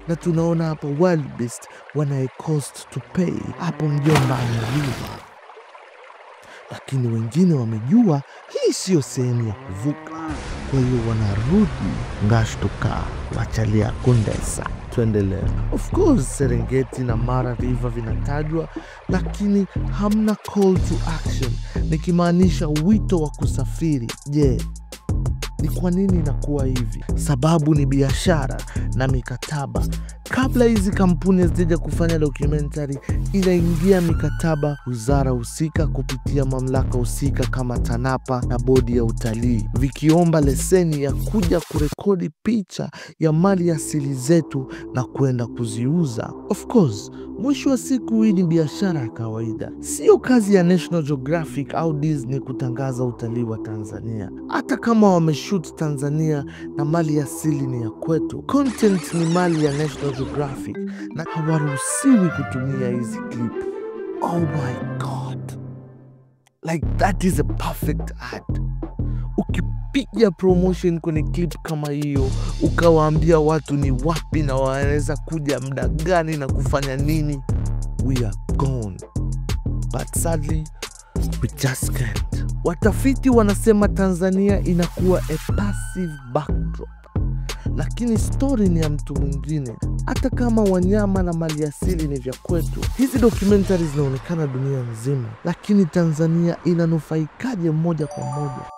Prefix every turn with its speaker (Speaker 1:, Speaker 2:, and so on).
Speaker 1: Na tunaona hapa wildebeest wana a cost to pay. Hapo mjomba ameliwa. Lakini wengine wamejua hii siyo sehemu ya kuvuka, kwa hiyo wanarudi ngashtuka wachalia kundesa. Tuendelee. Of course Serengeti na Mara River vinatajwa, lakini hamna call to action, nikimaanisha wito wa kusafiri. Je, ni kwa nini inakuwa hivi? Sababu ni biashara na mikataba. Kabla hizi kampuni hazija kufanya documentary, inaingia mikataba wizara husika kupitia mamlaka husika kama TANAPA na bodi ya utalii, vikiomba leseni ya kuja kurekodi picha ya mali asili zetu na kwenda kuziuza. Of course, mwisho wa siku hii ni biashara ya kawaida. Sio kazi ya National Geographic au Disney kutangaza utalii wa Tanzania. Hata kama wameshoot Tanzania na mali asili ni ya kwetu, content ni mali ya National Geographic na hawaruhusiwi kutumia hizi clip. Oh my God. Like that is a perfect ad. Ukipiga promotion kwenye clip kama hiyo, ukawaambia watu ni wapi na wanaweza kuja muda gani na kufanya nini, we are gone. But sadly, we just can't. Watafiti wanasema Tanzania inakuwa a passive backdrop, lakini story ni ya mtu mwingine. Hata kama wanyama na maliasili ni vya kwetu, hizi documentaries zinaonekana dunia nzima, lakini Tanzania inanufaikaje moja kwa moja?